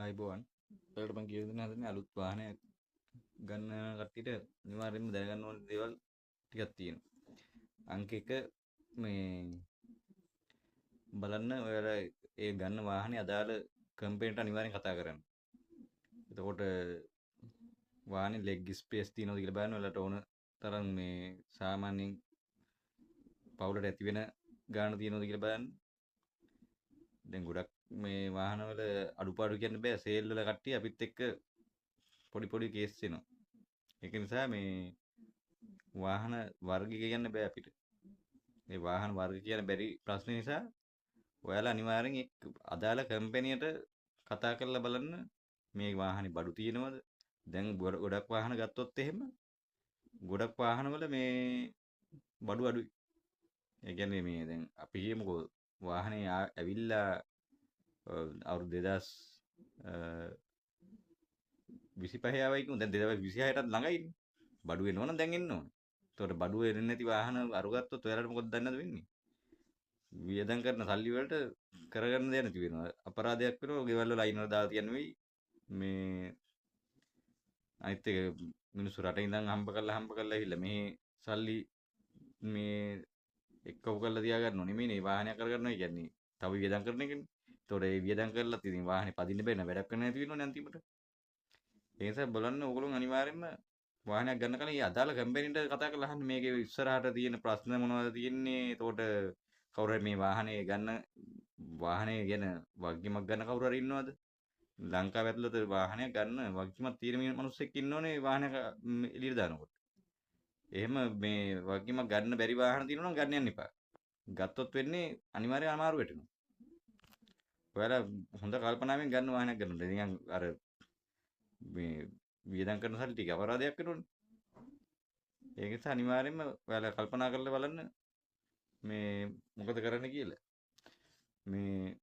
ආයුබෝවන්. ඔයාලට මම කියලා දෙන්න හදන්නේ අලුත් වාහනයක් ගන්න කට්ටියට අනිවාර්යයෙන්ම දැනගන්න ඕන දේවල් ටිකක් තියෙනවා. අංක 1, මේ බලන්න ඔයාලා ඒ ගන්න වාහනේ අදාළ කම්පැනිට අනිවාර්යෙන් කතා කරන්න. එතකොට වාහනේ ලෙග් ස්පේස් තියෙනවද කියලා බලන්න. ඔයාලට ඕන තරම් මේ සාමාන්‍යයෙන් පවුලට ඇති වෙන ගාණ තියෙනවද කියලා බලන්න. දැන් ගොඩක් මේ වාහනවල අඩුපාඩු කියන්න බෑ. සේල් වල කට්ටිය අපිත් එක්ක පොඩි පොඩි කේස් එනවා. ඒක නිසා මේ වාහන වර්ග කියන්න බෑ අපිට. මේ වාහන වර්ග කියන්න බැරි ප්‍රශ්න නිසා ඔයාලා අනිවාර්යෙන් ඒ අදාළ කම්පැනියට කතා කරලා බලන්න මේ වාහනේ බඩු තියෙනවද? දැන් ගොඩක් වාහන ගත්තොත් එහෙම ගොඩක් වාහනවල මේ බඩු අඩුයි. ඒ කියන්නේ මේ දැන් අපි කියමුකෝ වාහනේ ඇවිල්ලා අවුරුදු 2025 ආවයි කියමු. දැන් 2026ටත් ළඟයිනේ. බඩු එනවා නම් දැන් එන්න ඕනේ. එතකොට බඩු එන්නේ නැති වාහන අරගත්තොත් ඔයාලට මොකද දන්නද වෙන්නේ? වියදම් කරන සල්ලි වලට කරගන්න දෙයක් නැති වෙනවා. අපරාධයක් වෙනවා. ගෙවල් වල අයින් වල දාලා තියන්න වෙයි. මේ අනිත් එක මිනිස්සු රටේ ඉඳන් හම්බ කරලා හම්බ කරලා ඇවිල්ලා මේ සල්ලි මේ එක්කව කරලා තියාගන්නව නෙමෙයිනේ වාහනයක් කරගන්නවා කියන්නේ. තව වියදම් කරන එකනේ. එතකොට ඒ වියදම් කරලත් ඉතින් වාහනේ පදින්න බැහැ නේ, වැඩක් කරන්න නැති වෙනවනේ අන්තිමට. ඒ නිසා බලන්න ඕගොල්ලෝ අනිවාර්යයෙන්ම වාහනයක් ගන්න කලින් ඒ අදාළ කම්පැනිට කතා කරලා අහන්න මේකේ ඉස්සරහට තියෙන ප්‍රශ්න මොනවද තියෙන්නේ. එතකොට කවුරු හරි මේ වාහනේ ගන්න වාහනේ ගැන වගකීමක් ගන්න කවුරු හරි ඉන්නවද? ලංකාව ඇතුළත වාහනයක් ගන්න වගකීමක් තියෙන මිනිස්සෙක් ඉන්නෝනේ වාහනයක් එළියට දානකොට. එහෙම මේ වගකීමක් ගන්න බැරි වාහන තියෙනවා නම් ගන්න යන්න එපා. ගත්තොත් වෙන්නේ අනිවාර්යයෙන් අමාරු වෙටෙනවා. ඔයාලා හොඳ කල්පනාවෙන් ගන්න වාහනයක් ගන්න ඕනේ. නිකන් අර මේ වියදම් කරන සල්ලි ටික අපරාධයක් වෙනවනේ. ඒක නිසා අනිවාර්යයෙන්ම ඔයාලා කල්පනා කරලා බලන්න මේ මොකද කරන්න කියලා. මේ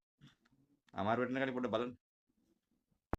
අමාරු වෙන්න කලින් පොඩ්ඩක් බලන්න.